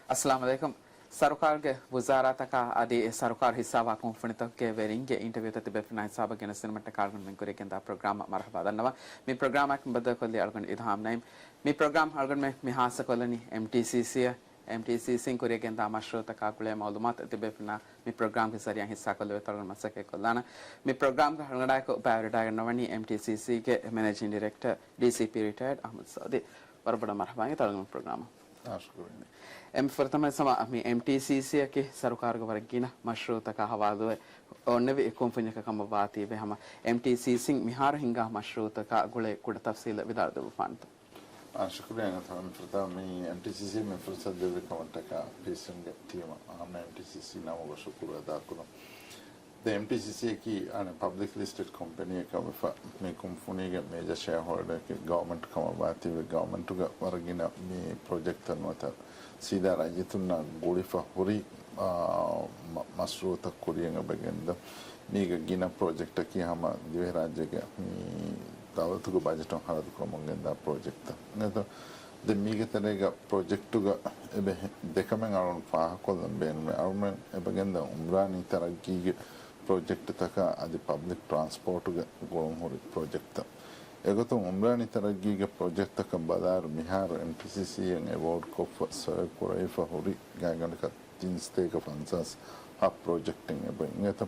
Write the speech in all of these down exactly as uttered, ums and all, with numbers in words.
އައްސަލާމު ޢަލައިކުމް. ސަރުކާރުގެ ވުޒާރާތަކާ އަދި ސަރުކާރު ހިއްސާވާ ކުންފުނިތަކުގެ ވެރިންގެ އިންޓަވިއުތައް ތިބޭފުޅުންނާ ހިސާބަށް ގެނެސްދިނުމަށްޓަކާ އަޅުގަނޑުމެން ކުރިއަށް ގެންދާ ޕްރޮގްރާމަށް މަރުޙަބާ ދަންނަވަން. މި ޕްރޮގްރާމާއެކު ބައްދަލުކޮށްލީ އަޅުގަނޑު އިލްހާމް ނައީމް. މި ޕްރޮގްރާމް އަޅުގަނޑުމެން މި ހާއްސަކޮށްލަނީ އެމްޓީސީސީއަށް. އެމްޓީސީސީން ކުރިއަށް ގެންދާ މަޝްރޫޢުތަކާ ގުޅޭ މައުލޫމާތު ތިބޭފުޅުންނާ މި ޕްރޮގްރާމްގެ ޒަރީއާ ހިއްސާކޮށްލެވޭތޯ އަޅުގަނޑު މަސައްކަތްކޮށްލެވޭތޯ އަޅުގަނޑު މަސައްކަތްކޮށްލާނަން. މި ޕްރޮގްރާމްގަ އަޅުގަނޑާއެކު ބައިވެރިވެވަޑައިގަންނަވަނީ އެމްޓީސީސީގެ މެނޭޖިން ޑިރެކްޓަރ، ޑީސީޕީ ރިޓަޔަރޑް އަޙްމަދު ސައުދީ. ވަރަށް ބޮޑަށް މަރުޙަބާ އިނގޭތޯ އަޅުގަނޑު ޕްރޮގްރާމަށް. އެންމެ ފުރަތަމަ ސަމާ މި އެމްޓީސީސީއަކީ ސަރުކާރުގެ ވަރަށް ގިނަ މަޝްރޫޢުތަކާ ހަވާލުވެ އޮންނެވި ކުންފުންޏަކަށް ކަމަށް ވާތީވެ ހަމަ އެމްޓީސީސީން މިހާރު ހިންގާ މަޝްރޫޢުތަކާ ގުޅޭ ކުޑަ ތަފްސީލެއް ވިދާޅުދެއްވާނެތޯ؟ އާ، ޝުކުރިއްޔާ. އަނގަތަ މި ފުރަތަމަ މި އެމްޓީސީސީ މި ފުރުސަތު ދެއްވި ކަމަށްޓަކާ ޕީސީއެމްގެ ޓީމަށް ހަމަ އެމްޓީސީސީ ނަމުގަ ޝުކުރު އަދާކުރަން. ދެން އެމްޓީސީސީއަކީ އަނެއް ޕަބްލިކް ލިސްޓެޑް ކޮމްޕެނީއެއް ކަމަށް ވެފަ، މި ކުންފުނީގެ މޭޖަ ޝެއާހޯލްޑަރަކީ ގަވަމެންޓް ކަމަށް ވާތީވެ، ގަވަމެންޓުގަ ވަރަށް ގިނަ މި ޕްރޮޖެކްޓްތައް ނުވަތަ ސީދާ ރައްޔިތުންނާ ގުޅިފަ ހުރި، އާ، މަ-، މަޝްރޫޢުތައް ކުރިއަށް އެބަ ގެންދަ. މީގަ ގިނަ ޕްރޮޖެކްޓަކީ ހަމަ ދިވެހިރާއްޖޭގެ މި ދައުލަތުގެ ބަޖެޓުން ހަރަދުކުރަމުން ގެންދާ ޕްރޮޖެކްޓްތައް. އެނގޭތޯ؟ ދެން މީގެ ތެރޭގަ ޕްރޮޖެކްޓުގަ އެބަ ހެ-، ދެކަމެއް އަޅުން ފާހަގަކޮށްލަން ބޭނުމޭ. އަޅުމެން އެބަ ގެންދަ އުމްރާނީ ތަރައްގީގެ ޕްރޮޖެކްޓްތަކާ އަދި ޕަބްލިކް ޓްރާންސްޕޯޓުގެ ގުޅުން ހުރި ޕްރޮޖެކްޓްތައް. އެގޮތުން އުމްރާނީ ތަރައްގީގެ ޕްރޮޖެކްޓްތަކަށް ބަލާއިރު މިހާރު އެމްޓީސީސީއިން އެވޯޑް ކޮށްފަ ސޮއެ ކުރެވިފަ ހުރި ގާތްގަނޑަކަށް ތިން ސަތޭކަ ފަންސާސް ހަ ޕްރޮޖެކްޓެއް އެބަ އިނގޭތޯ.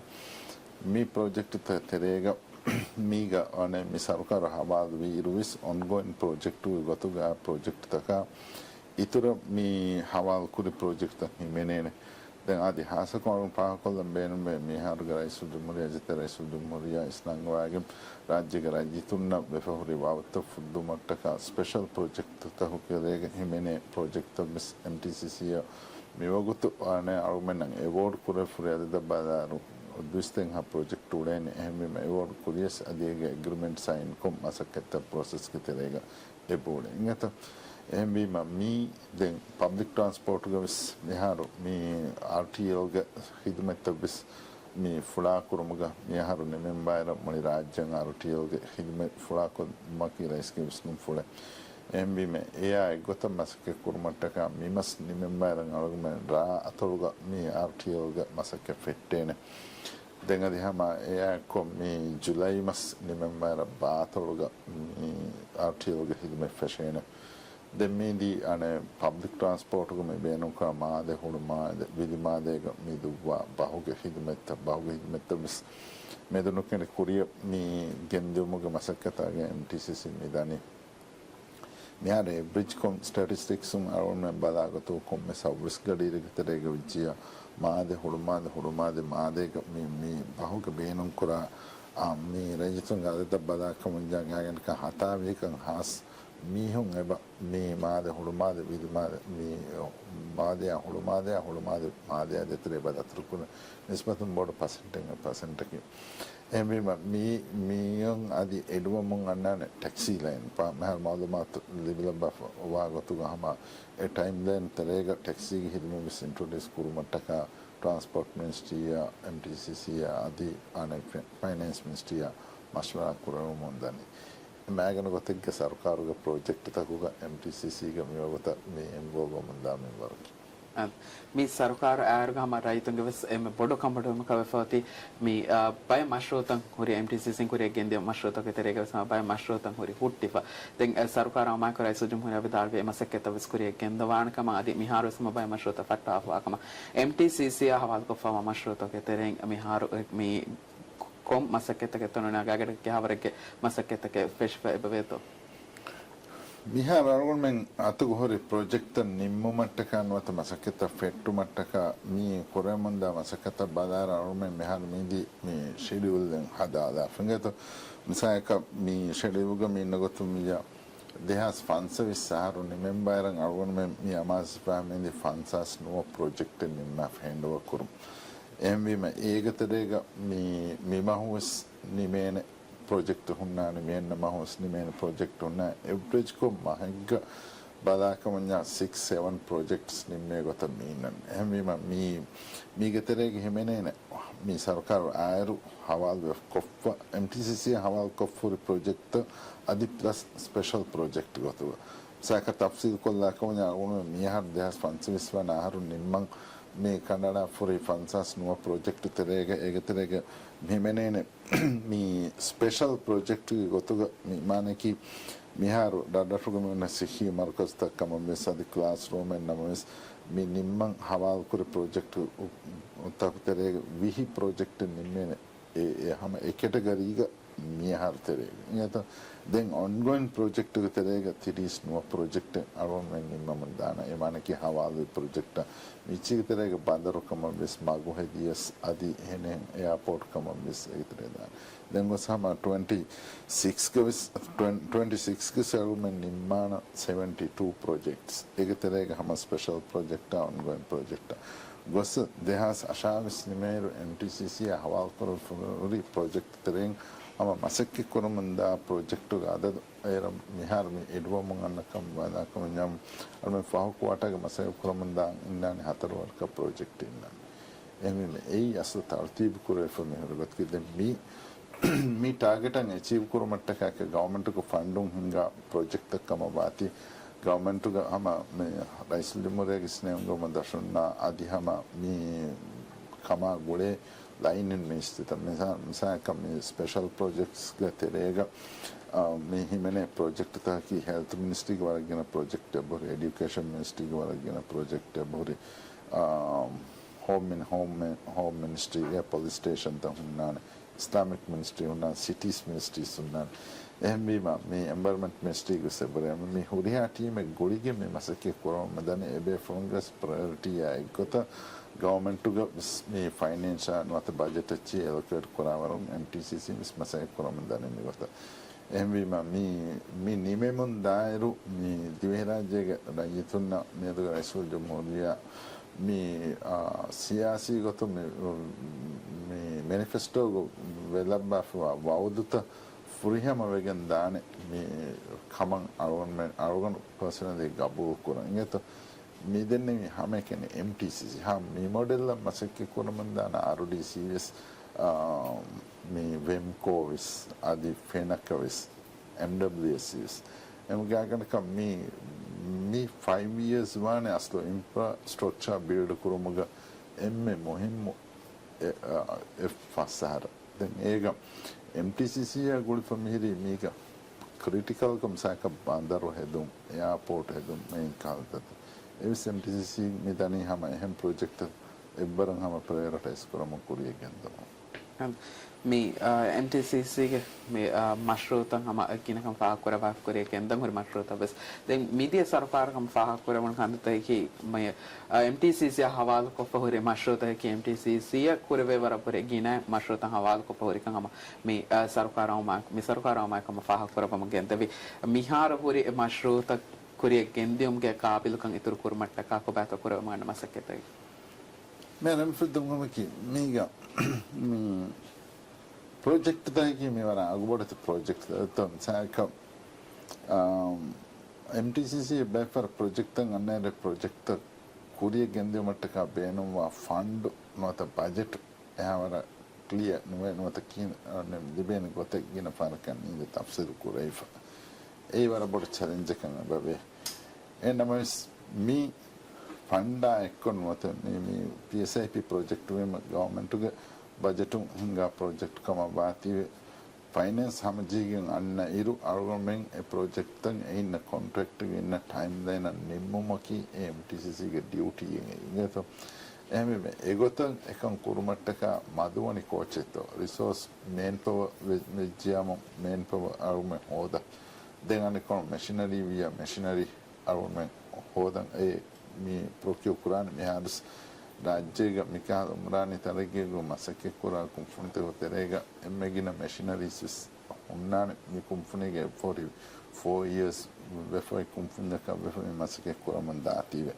މި ޕްރޮޖެކްޓްތައް ތެރޭގަ މީގަ އަނެއް މި ސަރުކާރު ހަވާލުވި އިރުވެސް އޮންގޯއިން ޕްރޮޖެކްޓުގެ ގޮތުގަ ޕްރޮޖެކްޓްތަކާ އިތުރަށް މި ހަވާލުކުރި ޕްރޮޖެކްޓްތައް ހިމެނޭނެ. ދެން އަދި ހާއްސަކޮށް އަޅުން ފާހަގަކޮށްލަން ބޭނުމޭ، މިހާރުގެ ރައީސުލްޖުމްހޫރިއްޔާ، ޖެތޭ ރައީސުލްޖުމްހޫރިއްޔާ އިސްނަންގަވާގެން ރާއްޖޭގެ ރައްޔިތުންނަށް ވެފަ ހުރި ވާގޮތްތައް ފުއްދުމަށްޓަކާ ސްޕެޝަލް ޕްރޮޖެކްޓްތަކުގެ ތެރޭގަ ހިމެނޭ ޕްރޮޖެކްޓްތައް ވެސް އެމްޓީސީސީއަށް މިވަގުތު އަނެއް އަޅުގަނޑަށް އެވޯޑް ކުރެވިފަ ހުރި އަދަދަށް ބަލާއިރު ދުވަސް ދެން ހަ ޕްރޮޖެކްޓް އުޅޭނެ. އެހެންވީމަ އެވޯޑް ކުރިޔަސް އަދި އޭގެ އެގްރިމެންޓް ސައިންކޮށް މަސައްކަތްތައް ޕްރޮސެސްގެ ތެރޭގަ އެބައުޅޭ. އިނގޭތަ؟ އެހެންވީމަ މީ ދެން ޕަބްލިކް ޓްރާންސްޕޯޓްގަ ވެސް މިހާރު މި އާރްޓީއެލްގެ ހިދުމަތްތައް ވެސް މި ފުޅާކުރުމުގަ މިއަހަރު ނިމެން ބައިރަށް މުޅި ރާއްޖެއަށް އާރްޓީއެލްގެ ހިދުމަތް ފުޅާކުރުމަކީ ރައީސްގެ ވިސްނުންފުޅެއް. އެހެންވީމަ އެއާ އެއްގޮތަށް މަސައްކަތް ކުރުމަށްޓަކާ މިމަސް ނިމެން ބައިރަށް އަޅުގަނޑުމެން ރާ އަތޮޅުގަ މި އާރްޓީއެލްގެ މަސައްކަތް ފެއްޓޭނެ. ދެން އަދި ހަމަ އެއާއެއްކޮށް މި ޖުލައި މަސް ނިމެން ބައިރަށް ބާ އަތޮޅުގަ މި އާރްޓީއެލްގެ ހިދުމަތް ފެށޭނެ. ދެން މީދީ އަނެއް ޕަބްލިކް ޓްރާންސްޕޯޓުގަ މި ބޭނުންކުރާ މާދެ، ހުޅުމާދެ، ވިލިމާދޭގަ މި ދުއްވާ ބަހުގެ ހިދުމަތްތައް، ބަހުގެ ހިދުމަތްތައް ވެސް މެދުނުކެނޑި ކުރިއަށް މި ގެންދިއުމުގެ މަސައްކަތާގެ އެމްޓީސީސީ މި ދަނީ. މިހާރު އެވްރެޖްކޮށް ސްޓެޓިސްޓިކްސުން އަޅުގަނޑުމެން ބަލާގޮތު ކޮންމެ ސައުވީސް ގަޑިއިރެއްގެ ތެރޭގަ ވެއްޖިއްޔާ މާދެ، ހުޅުމާދެ، ހުޅުމާދެ މާދޭގަ މި، މި ބަހުގެ ބޭނުންކުރާ، އާ، މި ރައްޔިތުންގެ އަދަދަށް ބަލާ ކަމުން ޖާގައިގަނޑަކަށް ހަތާވީކަން ހާސް މީހުން އެބަ މި މާދެ، ހުޅުމާދެ، ވިލިމާދެ، މި މާދެއާ، ހުޅުމާދެއާ، ހުޅުމާދެ މާދެއާ ދޭތެރޭ ބަލަ އަތުރުކުރު ނިސްބަތުން ބޮޑު ޕަސެންޓެއް، ޕަސެންޓަކީ. އެހެންވީމަ، މީ، މީހުން އަދި އެޑުވަމުން އަންނާނެ ޓެކްސީ ލައިން. މިހާރު މައުލޫމާތު ލިބިލައްވާ ވާ ގޮތުގަ ހަމަ އެ ޓައިމް ލައިން ތެރޭގަ ޓެކްސީގެ ހިދުމަތް ވެސް އިންޓްރޮޑިއުސް ކުރުމަށްޓަކާ ޓްރާންސްޕޯޓް މިނިސްޓްރީއާ، އެމްޓީސީސީއާ އަދި އަނެއް ފަ-، ފައިނޭންސް މިނިސްޓްރީއާ މަޝްވަރާ ކުރެވެމުން ދަނީ. މާގަނޑު ގޮތެއްގެ ސަރުކާރުގެ ޕްރޮޖެކްޓްތަކުގަ އެމްޓީސީސީގެ މިވަގުތަށް މި އިންވޯލްވަމުންދާ މިންވަރަކީ. އަ، މި ސަރުކާރު އާއިރުގަ ހަމަ ރައްޔިތުންގެ ވެސް އެންމެ ބޮޑު ކަންބޮޑުވުމަކަށް ވެފަ އޮތީ މި، އަ، ބައެއް މަޝްރޫޢުތައް ހުރި އެމްޓީސީސީން ކުރިއަށް ގެންދިޔަ މަޝްރޫޢުތަކުގެ ތެރޭގަ ވެސް ހަމަ ބައެއް މަޝްރޫޢުތައް ހުރި ހުއްޓިފަ. ދެން އެ ސަރުކާރާ މާތްކޮށް ރައީސުލްޖުމްހޫރިއްޔާ ވިދާޅުވި އެ މަސައްކަތްތައް ވެސް ކުރިއަށް ގެންދަވާނެ ކަމަށް އަދި މިހާރު ވެސް ހަމަ ބައެއް މަޝްރޫޢުތައް ފައްޓާފަވާ ކަމަށް އެމްޓީސީސީއާ ހަވާލުކޮށްފައިވާ މަޝްރޫޢުތަކުގެ ތެރެއިން މިހާރު އެ މި ކޮން މަސައްކަތްތަކެއްތޯ ނޫނީ ގާތްގަނޑަކަށް ކިހާވަރެއްގެ މަސައްކަތްތަކެއް ފެށިފަ އެބަވޭތޯ؟ މިހާރު އަޅުގަނޑުމެން އަތުގަ ހުރި ޕްރޮޖެކްޓްތައް ނިންމުމަށްޓަކާ ނުވަތަ މަސައްކަތްތައް ފެއްޓުމަށްޓަކާ މި ކުރެވެމުންދާ މަސައްކަތަށް ބަލާއިރު އަޅުގަނޑުމެން މިހާރު މިދި މި ޝެޑިއުލް ދެން ހަދާލާފަ. އިނގޭތޯ؟ މިސާލަކަށް މި ޝެޑިއުލްގަ މި އިންނަ ގޮތުން މިއަށް ދެހާސް ފަންސަވީސް އަހަރު ނިމެން ބައިރަށް އަޅުގަނޑުމެން މި އަމާޒުވެފަ މިދި ފަންސާސް ނުވަ ޕްރޮޖެކްޓެއް ނިންމާފަ ހޭންޑްއޯވަރ ކުރުން. އެހެންވީމަ އޭގެ ތެރޭގަ މި، މި މަހު ވެސް ނިމޭނެ ޕްރޮޖެކްޓް ހުންނާނެ، މިއަންނަ މަހު ވެސް ނިމޭނެ ޕްރޮޖެކްޓް ހުންނާނެ. އެވްރެޖްކޮށް މަހެއްގަ ބަލާކަމަންޏާ ސިކްސް ސެވަން ޕްރޮޖެކްޓްސް ނިންމޭ ގޮތަށް މި އިންނަން. އެހެންވީމަ މީ، މީގެ ތެރޭގަ ހިމެނޭނެ މި ސަރުކާރު އާއިރު ހަވާލު ކޮށްފަ، އެމްޓީސީސީއަށް ހަވާލު ކޮށްފަ ހުރި ޕްރޮޖެކްޓް އަދި ޕްލަސް ސްޕެޝަލް ޕްރޮޖެކްޓް ގޮތުގަ. ސާކަ ތަފްސީލް ކޮށްލާކަމަށް އަޅުގަނޑު މިއަހަރު ދެހާސް ފަންސަވީސް ވަނަ އަހަރު ނިންމަން މި ކަނޑައަޅާފަ ހުރި ފަންސާސް ނުވަ ޕްރޮޖެކްޓް ތެރޭގަ އޭގެ ތެރޭގަ ހިމެނޭނެ މި ސްޕެޝަލް ޕްރޮޖެކްޓްގެ ގޮތުގަ މި މާނައަކީ މިހާރު ރަށްރަށުގަ މި އޮންނަ ސިއްހީ މަރުކަޒުތައް ކަމަށް ވެސް އަދި ކްލާސްރޫމެއް ނަމަވެސް މި ނިންމަން ހަވާލުކުރި ޕްރޮޖެކްޓް ތަކު ތެރޭގަ ވިހި ޕްރޮޖެކްޓެއް ނިންމޭނެ. އެ، އެ ހަމަ އެ ކެޓަގަރީގަ މިއަހަރު ތެރޭގަ. އިނގޭތޯ؟ ދެން އޮންގޯއިން ޕްރޮޖެކްޓުގެ ތެރޭގަ ތިރީސް ނުވަ ޕްރޮޖެކްޓެއް އަޅުގަނޑުމެން ނިންމަމުން ދާނަ. އެ މާނައަކީ ހަވާލުވި ޕްރޮޖެކްޓަށް. މިއްޗީގެ ތެރޭގަ ބަނދަރު ކަމަށް ވެސް މަގު ހެދިޔަސް އަދި އެހެނެހެން އެއާޕޯޓް ކަމަށް ވެސް އޭގެ ތެރޭ ދާނަ. ދެން ގޮސް ހަމަ ޓްވެންޓީ ސިކްސްގަ ވެސް، ޓްވެން-، ޓްވެންޓީ ސިކްސްގަ ސެވެން ނިންމާނަ ސެވެންޓީ ޓޫ ޕްރޮޖެކްޓްސް. އޭގެ ތެރޭގަ ހަމަ ސްޕެޝަލް ޕްރޮޖެކްޓާ އޮންގޯއިން ޕްރޮޖެކްޓާ ގޮސް ދެހާސް އަށާވީސް ނިމޭއިރު އެމްޓީސީސީއާ ހަވާލުކުރެވިފަ ހުރި ޕްރޮޖެކްޓް ތެރެއިން ހަމަ މަސައްކަތް ކުރަމުންދާ ޕްރޮޖެކްޓުގެ އަދަދު އޭރު މިހާރު މި އެޑުވަމުން އަންނަ ކަމަށް ވަދާކަމަށް އަޅުމެން ފަހު ކުއާޓާގެ މަސައްކަތް ކުރަމުންދާ އިންނާނެ ހަތަރު ވަރަކަށް ޕްރޮޖެކްޓް އިންނާނެ. އެހެންވީމަ އެއީ އަސްލު ތަރުތީބު ކުރެވިފަ މިހުރި ގޮތަކީ. ދެން މި، މި ޓާގެޓަށް އެޗީވް ކުރުމަށްޓަކާ ގަވަމެންޓުގެ ފަންޑުން ހިންގާ ޕްރޮޖެކްޓްތައް ކަމަށް ވާތީ، ގަވަމެންޓުގެ ހަމަ މި ރައީސުލްޖުމްހޫރިއްޔާގެ ސިނޭނގުމަށް ދަށުންނާ އަދި ހަމަ މި ކަމާ ގުޅޭ ލައިން މިނިސްޓްރީތައް. މިސާ-، މިސާލަކަށް މި ސްޕެޝަލް ޕްރޮޖެކްޓްސްގެ ތެރޭގަ، އާ، މި ހިމެނޭ ޕްރޮޖެކްޓްތަކަކީ ހެލްތު މިނިސްޓްރީގެ ވަރަށް ގިނަ ޕްރޮޖެކްޓް އެބަހުރި، އެޑިއުކޭޝަން މިނިސްޓްރީގެ ވަރަށް ގިނަ ޕްރޮޖެކްޓް އެބަހުރި، އާ، ހޯމް މިނި-، ހޯމް މި-، ހޯމް މިނިސްޓްރީގެ ޕޮލިސް ސްޓޭޝަންތައް ހުންނާނެ، އިސްލާމިކް މިނިސްޓްރީ ހުންނާނެ، ސިޓީސް މިނިސްޓްރީސް ހުންނާނެ. އެހެންވީމަ، މި އެންވަޔަރމަންޓް މިނިސްޓްރީގެ ސެބަރޭ މި ހުރިހާ ޓީމެއް ގުޅިގެން މި މަސައްކަތް ކުރަމުން ދަނީ އެބޭފުޅުންގެ ޕްރަޔޮރިޓީއާ އެއްގޮތަށް ގަވަމެންޓުގެ ވެސް މި ފައިނޭންސާ ނުވަތަ ބަޖެޓް އެއްޗިހި އެލޮކޭޓް ކުރާވަރުން އެމްޓީސީސީ ވެސް މަސައްކަތް ކުރަމުން ދަނީ މިގޮތަށް. އެހެންވީމަ، މި، މި ނިމެމުން ދާއިރު މި ދިވެހިރާއްޖޭގެ ރައްޔިތުންނަށް މިއަދުގެ ރައީސުލްޖުމްހޫރިއްޔާ މި، އާ، ސިޔާސީ ގޮތުން މި، މި މެނިފެސްޓޯގަ ވެލައްވާފައިވާ ވައުދުތައް ފުރިހަމަ ވެގެން ދާނެ މި ކަމަށް އަޅުގަނޑުމެން، އަޅުގަނޑު ޕާސަނަލީ ގަބޫލު ކުރަން. އިނގޭތޯ؟ މި ދެންނެވި ހަމައެކަނި އެމްޓީސީސީ ހާ މި މޮޑެލްއަށް މަސައްކަތް ކުރަމުންދާނެ އާރުޑީސީ ވެސް، އާ، މި ވެމްކޯ ވެސް، އަދި ފެނަކަ ވެސް، އެމްޑަބްލިއުއެސްސީ ވެސް. އެމްގާގަނޑަކަށް މި، މި ފައިވް އިޔާސް ވާނެ އަސްލު އިންފްރާސްޓްރަކްޗާ ބިލްޑް ކުރުމުގަ އެންމެ މުހިއްމު އެ، އަ، އެ ފަސް އަހަރަށް. ދެން އޭގަ އެމްޓީސީސީއާ ގުޅިފަ މިހިރީ މީގަ ކްރިޓިކަލް ކަމަށް ސާކަ ބަނދަރު ހެދުން، އެއާޕޯޓް ހެދުން، މި ކަހަލަ ތަތި. އެވެސް އެމްޓީސީސީ މި ދަނީ ހަމަ އެހެން ޕްރޮޖެކްޓް އެއްވަރަށް ހަމަ ޕްރަޔޮރިޓައިޒް ކުރަމުން ކުރިޔަށް ގެންދަމުން. މި، އާ، އެމްޓީސީސީގެ މި، އާ، މަޝްރޫއުތައް ހަމަ ގިނަކަން ފާހަގަކުރައްވާފަ ކުރިޔަށް ގެންދަން ހުރި މަޝްރޫއުތައް ވެސް. ދެން މިދިޔަ ސަރުކާރަށް ހަމަ ފާހަގަކުރެވުނު ކަންތައްތަކަކީ މި، އާ، އެމްޓީސީސީއާ ހަވާލުކޮށްފަ ހުރި މަޝްރޫއުތަކަކީ އެމްޓީސީސީއަށް ކުރެވޭ ވަރަށް ބުރެ ގިނަ މަޝްރޫއުތައް ހަވާލުކޮށްފަ ހުރިކަން ހަމަ މި، އާ، ސަރުކާރާ މި ސަރުކާރާ ހަމަ ފާހަގަކުރައްވަމުން ގެންދެވި. މިހާރު ހުރި މަޝްރޫއުތައް ކުރިޔަށް ގެންދިޔުމުގެ ޤާބިލުކަން އިތުރު ކުރުމަށްޓަކާ ކޮބާތޯ ކުރެވެމުން އަންނަ މަސައްކަތްތަކެއް؟ މޭ ރަމްފި ދުންގަމަކީ މީގަ މި ޕްރޮޖެކްޓްތަކަކީ މި ވަރަށް އަގުބޮޑެތި ޕްރޮޖެކްޓްތައް. މިސާލަކަށް، އާ، އެމްޓީސީސީ ބޭފަރ ޕްރޮޖެކްޓްތައް އަންނައިރު ޕްރޮޖެކްޓްތައް ކުރިޔަށް ގެންދިޔުމަށްޓަކާ ބޭނުންވާ ފަންޑު ނުވަތަ ބަޖެޓް އެހާވަރަށް ކްލިއަރ ނުވޭ، ނުވަތަ ކީ، އަ، ލިބޭނެ ގޮތެއް ގިނަ ފަހަރަކަށް ނީނދެ ތަފްސީލު ކުރެވިފަ. އެއީ ވަރަށް ބޮޑު ޗެލެންޖަކަށް އެބަވޭ. އެހެންނަމަވެސް، މި ފަންޑާ އެއްކޮށް ނުވަތަ މި، މި ޕީއެސްއައިޕީ ޕްރޮޖެކްޓް ވީމަ، ގަވަމެންޓުގެ ބަޖެޓުން ހިންގާ ޕްރޮޖެކްޓް ކަމަށް ވާތީވެ، ފައިނޭންސް ހަމަޖެހިގެން އަންނަ އިރު، އަޅުގަނޑުމެން އެ ޕްރޮޖެކްޓްތައް އެ އިންނަ ކޮންޓްރެކްޓްގެ އިންނަ ޓައިމްލައިނަށް ނިންމުމަކީ އެ އެމްޓީސީސީގެ ޑިއުޓީއެއް އިނގޭތޯ. އެހެންވީމަ، އެގޮތަށް އެކަން ކުރުމަށްޓަކާ މަދުވަނީ ކޯޗެއްތޯ؟ ރިސޯސް، މޭންޕަވަ ވެ-، ވެއްޖިޔާމު، މޭންޕަވަ އަޅުގަނޑުމެން ހޯދަން. ދެން އަނެއްކޮޅު މެޝިނަރީ ވިއްޔާ، މެޝިނަރީ އަޅުގަނޑުމެން ހޯދަން. އެ މި ޕްރޮކިއު ކުރާނެ މިހާރުސް ރާއްޖޭގަ މިކަހަލަ އުމްރާނީ ތަރައްގީގަ މަސައްކަތްކުރާ ކުންފުނިތަކުގެ ތެރޭގަ އެންމެ ގިނަ މެޝިނަރީސް ވެސް ހުންނާނެ. މި ކުންފުނީގެ އެއްފަހަރު ފޯ އިޔާސް ވެފައި ކުންފުންޏަކަށް ވެފަ މި މަސައްކަތް ކުރަމުން ދާތީވެ.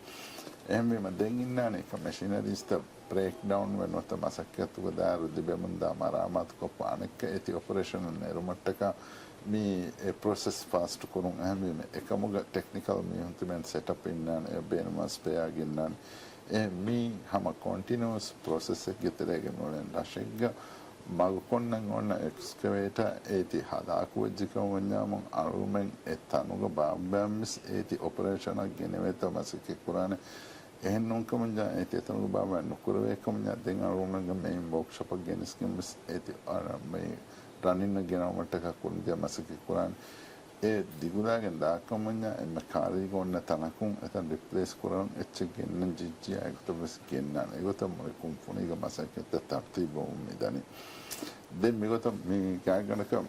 އެހެންވީމަ ދެން އިންނާނެ އެކަ މެޝިނަރީސްތައް ބްރޭކްޑައުންވެ ނުވަތަ މަސައްކަތުގެ ދާއިރު ލިބެމުންދާ މަރާމާތުކޮށްފަ އަނެއްކާ އޭތި އޮޕަރޭޝަނަށް ނެރުމަށްޓަކާ މި އެ ޕްރޮސެސް ފާސްޓް ކުރުން. އެހެންވީމަ އެކަމުގަ ޓެކްނިކަލް މީހުން ތިބެން ސެޓަޕް އިންނާނެ، އެ ބޭނުމާ ސްޕެއާ ގެންނާނެ. އެ މީ ހަމަ ކޮންޓިނިއުއަސް ޕްރޮސެސްއެއްގެ ތެރޭގަ ނޫޅެން ރަށެއްގަ މަގުކޮންނަން އޮންނަ އެކްސްކަވޭޓާ އޭތި ހަލާކުވެއްޖެކަމަށް ވަންޏާމު، އަޅުގަނޑުމެން އެ ތަނުގަ ބާއްވާން ވެސް އޭތި އޮޕަރޭޝަނަށް ގެނެވޭތޯ މަސައްކަތް ކުރާނެ. އެހެން ނޫންކަމުންޏާ އޭތި އެތަނުގަ ބާއްވާން ނުކުރެވޭކަމުންޏާ ދެން އަޅުގަނޑުމެންގެ މެއިން ވޯކްޝޮޕަށް ގެނެސްގެން ވެސް އޭތި އަ، މި ރަނިން ގެނައުމަށްޓަކާ ކުރިން ދިޔަ މަސައްކަތް ކުރާނެ. އެ ދިގުލާގެން ދާކަމުންޏާ އެންމެ ކާރީގަ އޮންނަ ތަނަކުން އެތަން ރިޕްލޭސް ކުރަން އެއްޗެއް ގެންނަން ޖެހިއްޖިއްޔާ އެގޮތަށް ވެސް ގެންނާނެ. އެގޮތަށް މުޅި ކުންފުނީގެ މަސައްކަތްތައް ތަރުތީބުވަމުން މިދަނީ. ދެން މިގޮތަށް މި ގާތްގަނޑަކަށް،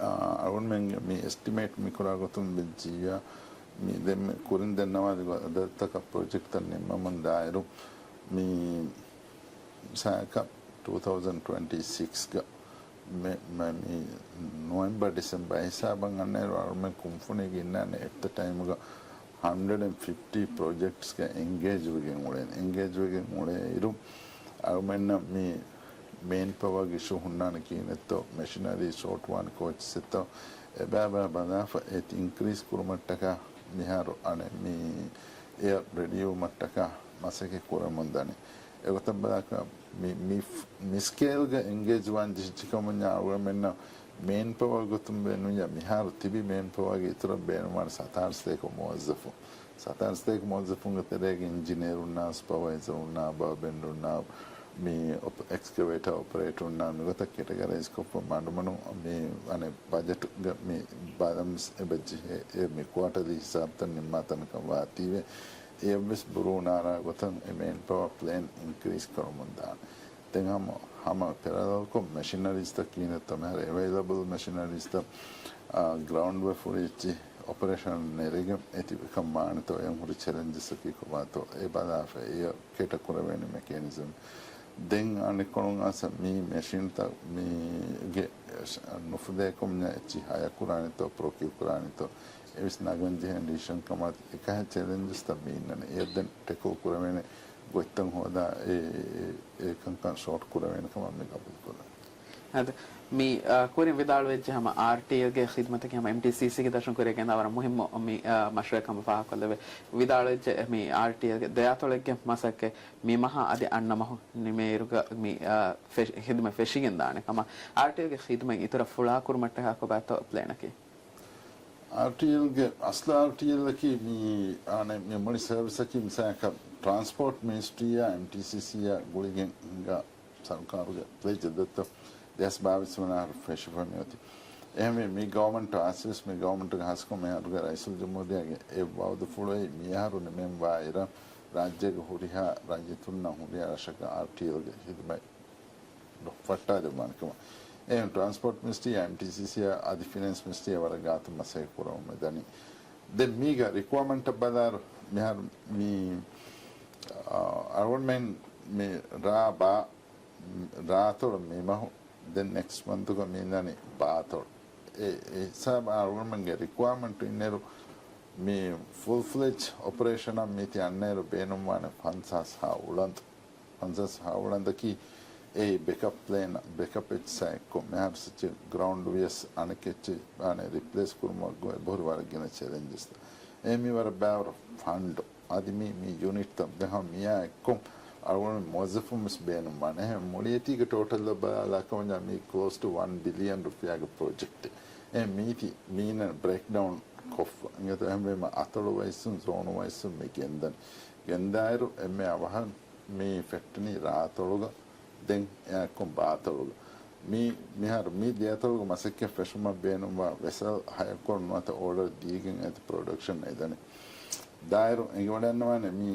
އާ، އަޅުގަނޑުމެންގެ މި އެސްޓިމޭޓް މި ކުރާ ގޮތުން ވެއްޖިއްޔާ، މި ދެން މި ކުރިން ދެންނަވާލި އަދަދުތަކަށް ޕްރޮޖެކްޓްތައް ނިންމަމުން ދާއިރު، މި ސާކަ ޓޫ ތައުޒަންޑް ޓްވެންޓީ ސިކްސްގަ މެ-، މެ-، މި ނޮވެމްބަރ ޑިސެމްބަރ ހިސާބަށް އަންނައިރު އަޅުމެން ކުންފުނީގެ އިންނާނެ އެޓް ދަ ޓައިމްގަ ހަންޑްރެޑް އެންޑް ފިފްޓީ ޕްރޮޖެކްޓްސްގަ އެންގޭޖް ވެގެން އުޅޭނެ. އެންގޭޖް ވެގެން އުޅޭ އިރު އަޅުމެންނަށް މި މޭން ޕަވަރގެ އިޝޫ ހުންނާނެ ކިހިނެއްތޯ، މެޝިނަރީ ޝޯޓް ވާނެ ކޯޗްސް އެއްތޯ، އެބާބާ ބަލާފަ އޭތި އިންކްރީސް ކުރުމަށްޓަކާ މިހާރު އަނެއް މި އެއަށް ރެޑިއުމަށްޓަކާ މަސައްކަތް ކުރަމުން ދަނީ. އެގޮތަށް ބަލާކަށް މި، މި، މި ސްކޭލްގަ އެންގޭޖް ވާން ޖެހިއްޖެކަމުންޏާ އަޅުގަނޑުމެންނަށް މޭން ޕަވަރ ގޮތުން ބޭނުންޏާ މިހާރު ތިބި މޭން ޕަވަރގެ އިތުރަށް ބޭނުންވާނެ ސަތާރަ ސަތޭކަ މުވައްޒަފުން. ސަތާރަ ސަތޭކަ މުވައްޒަފުންގެ ތެރޭގަ އިންޖިނިއަރުންނާ، ސްޕަވައިޒަރުންނާ، ބާބެންޑުންނާ، މި އޮޕ-، އެކްސްކަވޭޓާ އޮޕަރޭޓަރުންނާ މިގޮތަށް ކެޓަގަރައިޒް ކޮށްފަ މަޑުމަޑުން މި އަނެއް ބަޖެޓުގަ މި ބަލަންސް އެބަޖެހޭ އެ މި ކުއާޓަލީ ހިސާބުތައް ނިންމާ ތަނަކަށް ވާތީވެ. އެއަށްވެސް ބުރޫނާރާ ގޮތަށް އެ މޭން ޕަވަރ ޕްލޭން އިންކްރީސް ކުރަމުން ދާނެ. ދެން ހަމަ، ހަމަ ޕެރަލަލްކޮށް މެޝިނަރީސްތައް ކިހިނެއްތޯ މިހާރު އެވައިލަބަލް މެޝިނަރީސްތައް، އާ، ގްރައުންޑް ވެ ފުރިއްޗި އޮޕަރޭޝަން ނެރެގެން އެތި ކަން ވާނެތޯ އެހެން ހުރި ޗެލެންޖަސްއަކީ ކޮބާތޯ އެ ބަލާފަ އެ ކޭޓަ ކުރެވޭނެ މެކޭނިޒަމް. ދެން އަނެއްކޮޅުން އައިސް މި މެޝިންތައް މީގެ ނުފުދޭކަމުންޏާ އެއްޗި ހަޔަ ކުރާނެތޯ ޕްރޮކިއު ކުރާނެތޯ އެވެސް ނަގަން ޖެހޭނެ ޑިސިޝަން ކަމާ އެކަހަ ޗެލެންޖަސްތައް މި އިންނަނީ. އެ ދެން ޓެކްލް ކުރެވޭނެ ގޮތްތައް ހޯދާ އެ، އެ، އެ ކަންކަން ސޯޓް ކުރެވޭނެ ކަމަށް މި ގަބޫލު ކުރަން. އަދި މި، އާ، ކުރިން ވިދާޅުވެއްޖެ ހަމަ އާރްޓީއެލްގެ ޚިދްމަތަކީ ހަމަ އެމްޓީސީސީގެ ދަށުން ކުރިއަށް ގެންދާ ވަރަށް މުހިއްމު މި، އާ، މަޝްރޫއެއް ކަމަށް ފާހަގަކޮށްލެވޭ. ވިދާޅުވެއްޖެ މި އާރްޓީއެލްގެ ދެއަތޮޅެއްގެ މަސައްކަތް މި މަހާ އަދި އަންނަ މަހު ނިމޭއިރުގަ މި، އާ، ފެށި-، ޚިދުމަތް ފެށިގެންދާނެ ކަމަށް އާރްޓީއެލްގެ ޚިދުމަތް އިތުރަށް ފުޅާކުރުމަށްޓަކާ ކޮބާތޯ ޕްލޭނަކީ؟ އާރްޓީއެލްގެ އަސްލު އާރްޓީއެލްއަކީ މި، އާނެ، މި މުޅި ސަރވިސްއަކީ މިސާލަކަށް ޓްރާންސްޕޯޓް މިނިސްޓްރީއާ އެމްޓީސީސީއާ ގުޅިގެން ހިނގާ ސަރުކާރުގެ ޕްލޭޖެއް ދެއްތޯ ދެހާސް ބާވީސް ވަނަ އަހަރު ފެށިފަ މިއޮތީ. އެހެންވެ، މި ގަވަމަންޓު އާސިވެސް މި ގަވަމަންޓުގެ ހާއްސަކޮށް މިހާރުގެ ރައީސުލްޖުމްހޫރިއްޔާގެ އެ ވައުދުފުޅުވެ މިއަހަރު ނިމެންވާއިރަށް ރާއްޖޭގެ ހުރިހާ ރައްޔިތުންނަށް ހުރިހާ ރަށަކަށް އާރްޓީއެލްގެ ޚިދުމަތް ފައްޓާލެވުމާނެ ކަމަށް. އެހެން ޓްރާންސްޕޯޓް މިނިސްޓްރީ، އެމްޓީސީސީ އަދި ފިނޭންސް މިނިސްޓްރީ ވަރަށް ގާތުން މަސައްކަތް ކުރަމުން މި ދަނީ. ދެން މީގަ ރިކުއަރމަންޓަށް ބަލާއިރު މިހާރު މި، އާ، އަޅުގަނޑުމެން މި ރާ ބާ، ރާތޮޅު މި މަހު، ދެން ނެކްސްޓް މަންތުގަ މި އިންނަނީ ބާތޮޅު. އެ، އެ ހިސާބަށް އަޅުގަނޑުމެންގެ ރިކުއަރމަންޓު އިންނައިރު މި ފުލް ފްލެޖް އޮޕަރޭޝަނަށް މީތި އަންނައިރު ބޭނުންވާނެ ފަންސާސް ހާ އުޅަނދު. ފަންސާސް ހާ އުޅަނދަކީ އެއީ ބެކަޕް ޕްލޭން، ބެކަޕް އެއްޗާ އެއްކޮށް މިހާރު ސެޗެ ގްރައުންޑް ވިޔަސް އަނެކެއްޗެއް އާނެ ރިޕްލޭސް ކުރުމަށް ގޮ-، އެބަހުރި ވަރަށް ގިނަ ޗެލެންޖެސް. އެ މި ވަރަށް ބާވަރު ފަންޑު. އަދި މި، މި ޔުނިޓްތައް ދެހަ މިޔާ އެއްކޮށް އަޅުގަނޑު މުވައްޒަފުން ވެސް ބޭނުންވާނެ. އެހެން މުޅިއެތީގެ ޓޯޓަލް ބަލާލާކަމަންޏާ މީ ކްލޯސް ޓު ވަން ބިލިއަން ރުފިޔާގެ ޕްރޮޖެކްޓެއް. އެ މީތި މީނަ ބްރޭކްޑައުން ކޮށްފަ. އިނގޭތޯ އެހެންވީމަ އަތޮޅު ވައިސްން ޒޯނު ވައިސްން މި ގެންދަން. ގެންދާއިރު އެންމެ އަވަހަށް މި ފެއްޓެނީ ރާތޮޅުގަ، ދެން އެއާއެއްކޮށް ބާތޮޅުގަ. މި، މިހާރު މި ދެއަތޮޅުގަ މަސައްކަތް ފެށުމަށް ބޭނުންވާ ވެސަލް ހަޔަކޮށް ނުވަތަ އޯޑަރ ދީގެން އެތި ޕްރޮޑަކްޝަން އެދަނީ. ދާއިރު އެނގިވަޑައިގަންނަވާނެ މި،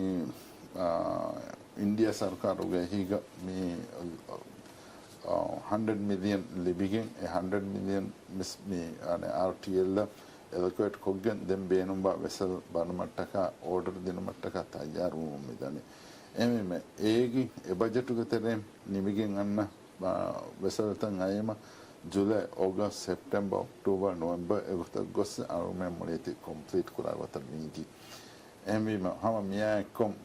އާ، އިންޑިޔާ ސަރުކާރުގެ އެހީގަ މި، އާ، ހަންޑްރެޑް މިލިއަން ލިބިގެން އެ ހަންޑްރެޑް މިލިއަން މިސް މި، އާނެ، އާރްޓީއެލްއަށް އެލޮކޭޓް ކޮށްގެން ދެން ބޭނުންވާ ވެސަލް ބަނުމަށްޓަކާ އޯޑަރ ދިނުމަށްޓަކާ ތައްޔާރުވަމުން މިދަނީ. އެހެންވީމަ އޭގެ އެ ބަޖެޓުގެ ތެރެއިން ނިމިގެން އަންނަ، އާ، ވެސަލްތައް އައީމަ ޖުލައި، އޮގަސްޓް، ސެޕްޓެމްބަރ، އޮކްޓޯބަރ، ނޮވެމްބަރ އެގޮތަށް ގޮސް އަޅުގަނޑުމެން މުޅިއެތި ކޮމްޕްލީޓް ކުރާ ގޮތަށް މީތި. އެހެންވީމަ ހަމަ މިއާއެއްކޮށް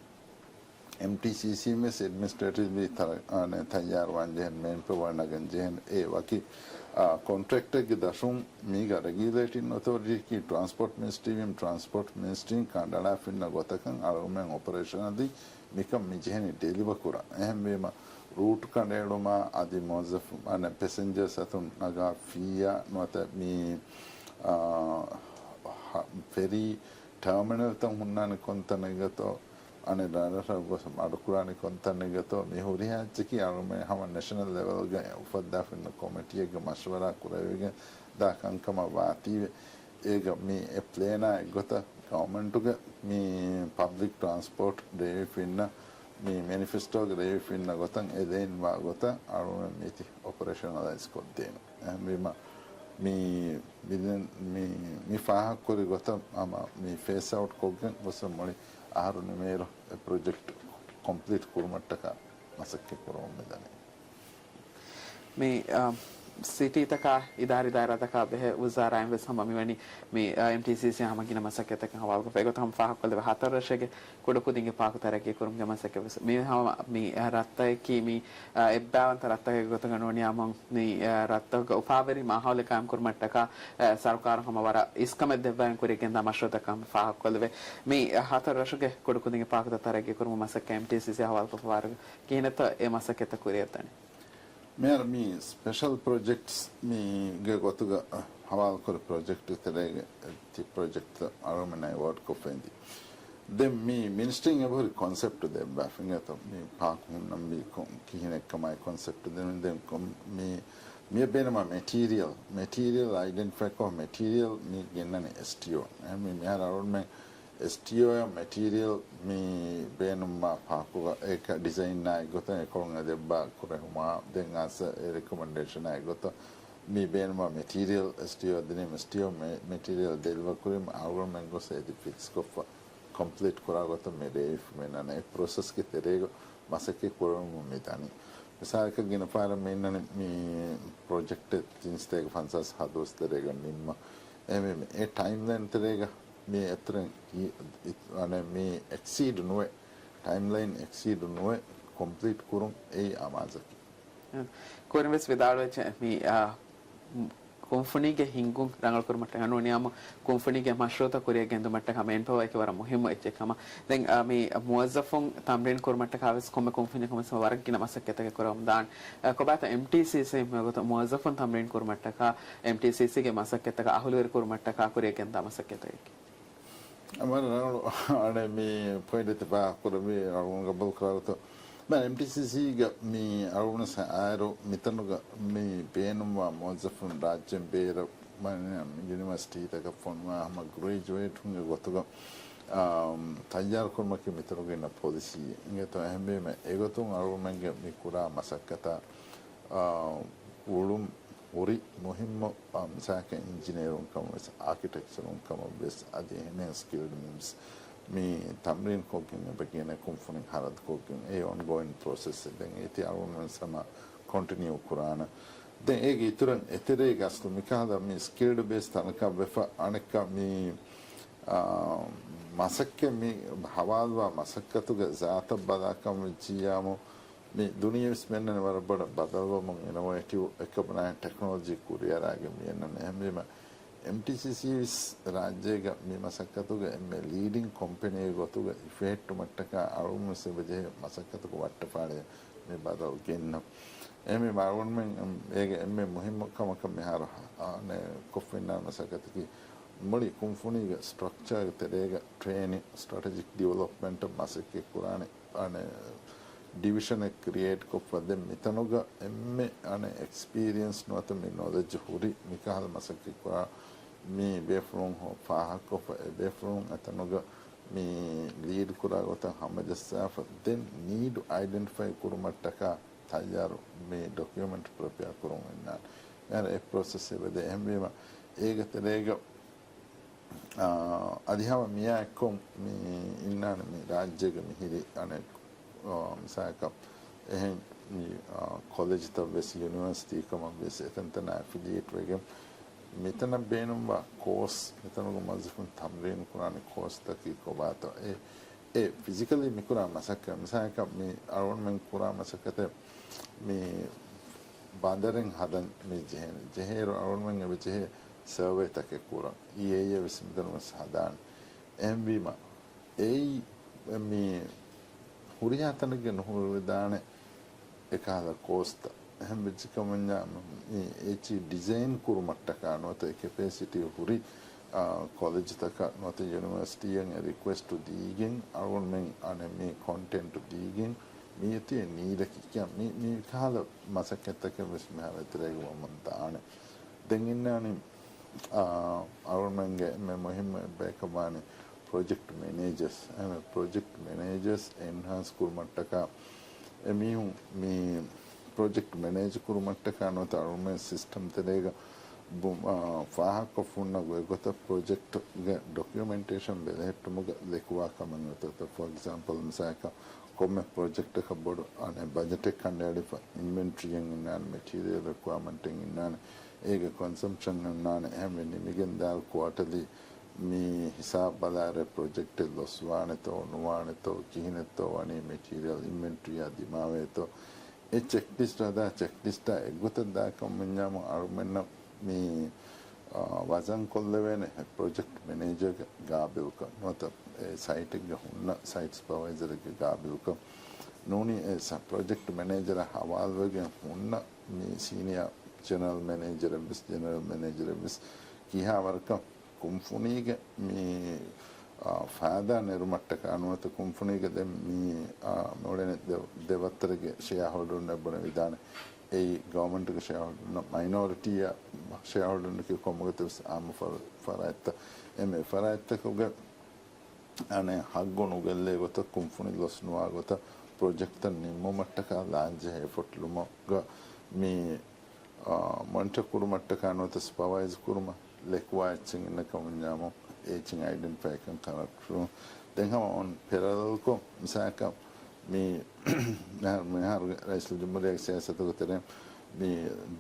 އެމްޓީސީސީ ވެސް އެޑްމިނިސްޓްރޭޓިވްލީ ތަ-، އާނެ، ތައްޔާރުވާން ޖެހެން، މޭންޕަވަރ ނަގަން ޖެހެން އެ ވަކި، އާ، ކޮންޓްރެކްޓެއްގެ ދަށުން މީގަ ރެގިއުލޭޓިން އޮތޯރިޓީއަކީ ޓްރާންސްޕޯޓް މިނިސްޓްރީ ވީމަ، ޓްރާންސްޕޯޓް މިނިސްޓްރީން ކަނޑައަޅާފަ އިންނަ ގޮތަކަށް އަޅުގަނޑުމެން އޮޕަރޭޝަނަށް ދީ މިކަން މި ޖެހެނީ ޑެލިވަ ކުރަން. އެހެންވީމަ ރޫޓް ކަނޑައެޅުމާ އަދި މުވައްޒަފު، އަނެއް ޕެސެންޖަރސް އަތުން ނަގާ ފީއާ ނުވަތަ މި، އާ، ހަ-، ފެރީ ޓާމިނަލްތައް ހުންނާނެ ކޮންތަނެއްގަތޯ، އަނެއް ރަށްރަށަށް ގޮސް މަޑުކުރާނެ ކޮންތަނެއްގަތޯ، މި ހުރިހާ އެއްޗަކީ އަޅުމެ ހަމަ ނެޝަނަލް ލެވެލްގަ އުފައްދާފަ އިންނަ ކޮމިޓީއެއްގެ މަޝްވަރާ ކުރެވިގެން ދާ ކަންކަމަށް ވާތީވެ. އޭގަ މި އެ ޕްލޭނާ އެއްގޮތަށް ގަވަމެންޓުގެ މި ޕަބްލިކް ޓްރާންސްޕޯޓް ރޭވިފިންނަ، މި މެނިފެސްޓޯގެ ރޭވިފިންނަ ގޮތަށް އެ ލޭން ވާ ގޮތަށް އަޅުމެން މީތި އޮޕަރޭޝަނަލައިޒް ކޮށްދޭނަ. އެހެންވީމަ މި، މި ދެން މި، މި ފާހަގަކުރި ގޮތަށް ހަމަ މި ފޭސް އައުޓް ކޮށްގެން ގޮސް މުޅި އަހަރު ނިމޭރު އެ ޕްރޮޖެކްޓް ކޮމްޕްލީޓް ކުރުމަށްޓަކާ މަސައްކަތް ކުރަމުން މިދަނީ. މި، އަ، ސިޓީތަކާ، އިދާރީ ދާއިރާތަކާ ބެހޭ ވުޒާރާއިން ވެސް ހަމަ މިވަނީ މި، އަ، އެމްޓީސީސީ ހަމަ ގިނަ މަސައްކަތްތަކަށް ހަވާލުކޮށްފަ. އެގޮތަށް ހަމަ ފާހަގަކޮށްލެވޭ ހަތަރު ރަށެއްގެ ކުޑަކުދިންގެ ޕާކު ތަރައްގީ ކުރުމުގެ މަސައްކަތް ވެސް މި ހަމަ މި، އަ، ރަށްތަކަކީ މި، އ، އެއްބައިވަންތަ ރަށްތަކެއްގެ ގޮތުގަ ނޫނިއްޔާމު މި، އ، ރަށްތަކުގަ އުފާވެރި މާހައުލެއް ޤާއިމް ކުރުމަށްޓަކާ، އ، ސަރުކާރުން ހަމަ ވަރަށް އިސްކަމެއް ދެއްވައިގެން ކުރިއަށް ގެންދާ މަޝްރޫޢުތަކަށް ހަމަ ފާހަގަކޮށްލެވޭ. މި، އ، ހަތަރު ރަށުގެ ކުޑަކުދިންގެ ޕާކުތައް ތަރައްގީ ކުރުމުގެ މަސައްކަތް އެމްޓީސީސީ ހަވާލުކޮށްފަ ވާރުގަ ކިހިނެއްތޯ އެ މަސައްކަތްތައް ކުރިއަށް ދަނީ؟ މިހާރު މި ސްޕެޝަލް ޕްރޮޖެކްޓްސް މީގެ ގޮތުގަ ހަވާލުކުރި ޕްރޮޖެކްޓް ތެރޭގެ ތި ޕްރޮޖެކްޓް އަޅުމެންނަށް އެވޯޑް ކޮށްފައިންދީ. ދެން މި މިނިސްޓްރީން އެބަހުރި ކޮންސެޕްޓް ދެއްވާފަ އިނގޭތޯ މި ޕާކު ހުންނަންވީ ކޮ-، ކިހިނެއްކަމާއި ކޮންސެޕްޓް ދެމި ދެން ކޮ-، މި، މިއަށް ބޭނުމާ މެޓީރިއަލް، މެޓީރިއަލް އައިޑެންޓިފައި ކޮށް މެޓީރިއަލް މި ގެންނަނީ އެސްޓީއޯ. އެހެންވީ މިހާރު އަޅުމެން އެސްޓީއޯއަށް މެޓީރިއަލް މި ބޭނުންވާ ޕާކުގަ އެކަ ޑިޒައިންއާ އެއްގޮތަށް އެކޮޅުން އެ ދެއްބާ ކުރެހުމާ، ދެން އާސަ އެ ރެކޮމެންޑޭޝަނާ އެއްގޮތަށް މި ބޭނުންވާ މެޓީރިއަލް އެސްޓީއޯ ދިނީމަ، އެސްޓީއޯ މެ-، މެޓީރިއަލް ޑެލިވަރ ކުރީމަ އަޅުގަނޑުމެން ގޮސް އޭތި ފިކްސް ކޮށްފަ ކޮމްޕްލީޓް ކުރާ ގޮތަށް މި ރޭވިފަ މިންނަން އެ ޕްރޮސެސްގެ ތެރޭގަ މަސައްކަތް ކުރަމުން މި ދަނީ. މިސާލަކަށް ގިނަ ފަހަރަށް މި އިންނަނީ މި ޕްރޮޖެކްޓެއް ތިން ސަތޭކަ ފަންސާސް ހަތް ދުވަސް ތެރޭގަ ނިންމަ. އެ މި، މި އެ ޓައިމްލައިން ތެރޭގަ މި އެތުރެން އި-، އި-، އަނެއް މި އެކްސީޑް ނުވެ، ޓައިމްލައިން އެކްސީޑް ނުވެ ކޮމްޕްލީޓް ކުރުން އެއީ އަމާޒަކީ. ކުރިން ވެސް ވިދާޅުވެއްޖެ މި، އާ، ކުންފުނީގެ ހިންގުން ރަނގަޅު ކުރުމަށްޓަކާ ނޫނިއްޔާމު ކުންފުނީގެ މަޝްރޫޢުތައް ކުރިއަށް ގެންދުމަށްޓަކާ މޭންޕަވަރ އެކި ވަރަށް މުހިއްމު އެއްޗެއް ކަމަށް. ދެން، އާ، މި މުވައްޒަފުން ތަމްރީން ކުރުމަށްޓަކާ ވެސް ކޮންމެ ކުންފުނިއަކުން ވެސް ވަރަށް ގިނަ މަސައްކަތްތަކެއް ކުރަމުން ދާން. އަ، ކޮބާތޯ އެމްޓީސީސީ މިވަގުތު މުވައްޒަފުން ތަމްރީން ކުރުމަށްޓަކާ އެމްޓީސީސީގެ މަސައްކަތްތަކަށް އަހުލުވެރި ކުރުމަށްޓަކާ ކުރިއަށް ގެންދާ މަސައްކަތްތަކެއް؟ ވަރަށް ރަނގަޅު. އަނެއް މި ޕޮއިންޓް ތި ފާހަގަކުރެއްވި ރަނގަޅު ގަބޫލު ކުރާގޮތަށް މި އެމްޓީސީސީގަ މި އަޅުގަނޑު އާއިރު މިތަނުގަ މި ބޭނުންވާ މުވައްޒަފުން ރާއްޖޭން ބޭރަށް ޔުނިވަރސިޓީތަކަށް ފޮނުވާ ހަމަ ގްރެޖުއޭޓުންގެ ގޮތުގަ، އާ، ތައްޔާރުކުރުމަކީ މިތަނުގަ އިންނަ ޕޮލިސީއެއް. އިނގޭތޯ އެހެންވީމަ އެގޮތުން އަޅުގަނޑުމެންގެ މި ކުރާ މަސައްކަތާ، އާ، ގުޅުން ހުރި މުހިއްމު، އާ، މިސާލަކަށް އިންޖިނޭރުން ކަމަށް ވެސް، އާކިޓެކްޗަރުން ކަމަށް ވެސް، އަދި އެހެނިހެން ސްކިލްޑް މީންސް މި ތަމްރީން ކޮށްގެން އެބަ ގެނެ ކުންފުނި ހަރަދު ކޮށްގެން އެ އޮންގޯއިން ޕްރޮސެސް އެއް. ދެން އޭތި އަޅުގަނޑު ވެސް ހަމަ ކޮންޓިނިއު ކުރާނަ. ދެން އޭގެ އިތުރަށް އެތެރޭގަ އަސްލު މިކަހަލަ މި ސްކިލްޑް ބޭސް ތަނަކަށް ވެފަ އަނެއްކާ މި، އާ، މަސައްކަތް މި ހަވާލުވާ މަސައްކަތުގެ ޒާތަށް ބަލާކަން ވެއްޖިއްޔާމު، މި ދުނިޔެ ވެސް މިއަންނަނީ ވަރަށް ބޮޑަށް ބަދަލުވަމުން އިނޮވޭޓިވް އެކަބަނާއި ޓެކްނޮލޮޖީ ކުރިއަރާގެން މިއަންނަނީ. އެހެންވީމަ، އެމްޓީސީސީ ވެސް ރާއްޖޭގަ މި މަސައްކަތުގެ އެންމެ ލީޑިން ކޮމްޕެނީގެ ގޮތުގަ ހިފެހެއްޓުމަށްޓަކާ އަޅުގަނޑު ވެސް އެބަޖެހޭ މަސައްކަތުގެ ވައްޓަފާޅިއަށް މި ބަދަލު ގެންނަން. އެހެންވީމަ އަޅުގަނޑުމެން އޭގެ އެންމެ މުހިއްމު ކަމަކަށް މިހާރު، އާ، ކޮށްފައިންނާ މަސައްކަތަކީ މުޅި ކުންފުނީގެ ސްޓްރަކްޗާގެ ތެރޭގަ ޓްރޭނިން، ސްޓްރެޓެޖިކް ޑިވެލޮޕްމަންޓަށް މަސައްކަތް ކުރާނެ އަނެއް ޑިވިޝަނެއް ކްރިއޭޓް ކޮށްފަ ދެން މިތަނުގަ އެންމެ އަނެއް އެކްސްޕީރިއެންސް ނުވަތަ މި ނޮލެޖް ހުރި މިކަހަލަ މަސައްކަތް ކުރާ މި ބޭފުޅުން ހޯ-، ފާހަގަކޮށްފަ އެ ބޭފުޅުން އެތަނުގަ މި ލީޑް ކުރާ ގޮތަށް ހަމަޖައްސާފަ ދެން ނީޑް އައިޑެންޓިފައި ކުރުމަށްޓަކާ ތައްޔާރު މި ޑޮކިއުމެންޓް ޕްރިޕެއާ ކުރުން އިންނާނެ. އެ ޕްރޮސެސް އެބަދޭ. އެހެންވީމަ އޭގެ ތެރޭގަ އާ، އަދި ހަމަ މިއާ އެއްކޮށް މި އިންނާނެ މި ރާއްޖޭގެ މިހިރި އަނެއް، އާ، މިސާލަކަށް އެހެން މި، އާ، ކޮލެޖްތައް ވެސް ޔުނިވަރސިޓީ ކަމަށް ވެސް އެތަންތަނާ އެފިލިއޭޓް ވެގެން މިތަނަށް ބޭނުންވާ ކޯސް، މިތަނުގެ މުވައްޒަފުން ތަމްރީނު ކުރާނެ ކޯސްތަކީ ކޮބާތޯ؟ އެ، އެ ފިޒިކަލީ މިކުރާ މަސައްކަތް، މިސާލަކަށް މި އަޅުގަނޑުމެން ކުރާ މަސައްކަތެއް މި ބަނދަރެއް ހަދަން މި ޖެހޭނެ. ޖެހޭއިރު އަޅުގަނޑުމެން އެބަ ޖެހޭ ސަރވޭތަކެއް ކުރަން. އީއޭއެއް ވެސް މިތަނުން ވެސް ހަދާނެ. އެހެންވީމަ، އެއީ މި ހުރިހާ ތަނެއްގެ ނުހުރެވިދާނެ އެކަހަލަ ކޯސްތައް. އެހެން ވެއްޖެ ކަމަންޏާ މި އެއްޗި ޑިޒައިން ކުރުމަށްޓަކާ ނުވަތަ އެ ކެޕޭސިޓީ ހުރި، އާ، ކޮލެޖްތަކަށް ނުވަތަ ޔުނިވަރސިޓީއަށް އެ ރިކުއެސްޓު ދީގެން އަޅުގަނޑުމެން އަނެއް މި ކޮންޓެންޓު ދީގެން މި އޮތީ ނީލަކީ ކިޔާ މި، މި ކަހަލަ މަސައްކަތްތަކެއް ވެސް މިހާރު އެތެރޭގަ ވަމުން ދާނެ. ދެން އިންނާނީ، އާ، އަޅުގަނޑުމެންގެ އެންމެ މުހިއްމު އެއްބަޔަކަށް ވާނީ ޕްރޮޖެކްޓް މެނޭޖަރސް. އެހެންވެ، ޕްރޮޖެކްޓް މެނޭޖަރސް އެންހާންސް ކުރުމަށްޓަކާ އެމީހުން މި ޕްރޮޖެކްޓް މެނޭޖް ކުރުމަށްޓަކާ ނުވަތަ އަޅުގަނޑުމެން ސިސްޓަމް ތެރޭގަ ބު-، އާ، ފާހަގަކޮށް ހުންނަ ގޮތްގޮތަށް ޕްރޮޖެކްޓްގެ ޑޮކިއުމެންޓޭޝަން ބެލެހެއްޓުމުގަ ލެކުވާ ކަމެއް ނުވަތަ، ފޯ އެގްޒާމްޕަލް މިސާލަކަށް ކޮންމެ ޕްރޮޖެކްޓަކަށް ބޮޑު، އަނެއް، ބަޖެޓެއް ކަނޑައެޅިފަ، އިންވެންޓްރީއެއް އިންނާނެ، މެޓީރިއަލް ރިކުއަރމަންޓެއް އިންނާނެ، އޭގެ ކޮންސަމްޕްޝަން އިންނާނެ، އެހެންވެ ނިމިގެން ދާ ކުއާޓަލީ މި ހިސާބް ބަލާއިރު ޕްރޮޖެކްޓެއް ލޮސް ވާނެތޯ، ނުވާނެތޯ، ކިހިނެއްތޯ ވަނީ މެޓީރިއަލް އިންވެންޓްރީއާ ދިމާވޭތޯ، އެ ޗެކްލިސްޓް ހަދާ، ޗެކްލިސްޓާ އެއްގޮތަށް ދާކަމުންޏާމު އަޅުމެންނަށް މި، އާ، ވަޒަން ކޮށްލެވޭނެ ޕްރޮޖެކްޓް މެނޭޖަރގެ ގާބިލްކަން ނުވަތަ އެ ސައިޓެއްގެ ހުންނަ ސައިޓް ސުޕަވައިޒަރެއްގެ ގާބިލްކަން ނޫނީ އެ ސަ-، ޕްރޮޖެކްޓް މެނޭޖަރާ ހަވާލުވެގެން ހުންނަ މި ސީނިއާ ޖެނެރަލް މެނޭޖަރެއް ވެސް، ޖެނެރަލް މެނޭޖަރެއް ވެސް ކިހާ ވަރަކަށް ކުންފުނީގެ މި، އާ، ފައިދާ ނެރުމަށްޓަކާ ނުވަތަ ކުންފުނީގެ ދެ-، މި، އާ، މިއުޅެނި ދެ-، ދެ ވައްތަރެއްގެ ޝެއާހޯލްޑަރުންނަށް ބުނެ ވިދާނެ. އެއީ ގަވަމެންޓްގެ ޝެއާހޯލްޑަރުންނަށް މައިނޯރިޓީއާ ޝެއާހޯލްޑަރުންނަކީ ކޮންމެގޮތެއް ވެސް އާއްމު ފަރ-، ފަރާތްތައް. އެންމެ ފަރާތްތަކުގެ އަނެއް ހައްގު ނުގެއްލޭ ގޮތަށް ކުންފުނި ލޮސް ނުވާ ގޮތަށް ޕްރޮޖެކްޓްތައް ނިންމުމަށްޓަކާ ލާންޖެހޭ އެފޮޓް ލުމުގަ މި، އާ، މޮނިޓަ ކުރުމަށްޓަކާ ނުވަތަ ސުޕަވައިޒް ކުރުމަށް ލެކުވާ އެއްޗެއް އިންނަ ކަމުންޏާމު އެ އެއްޗެއް އައިޑެންޓިފައިކަން ކަން ކުރުން. ދެން ހަމަ އޮން ޕެރަލަލްކޮށް މިސާލަކަށް މި މިހާރު، މިހާރުގެ ރައީސުލްޖުމްހޫރިއްޔާގެ ސިޔާސަތުގެ ތެރެއިން މި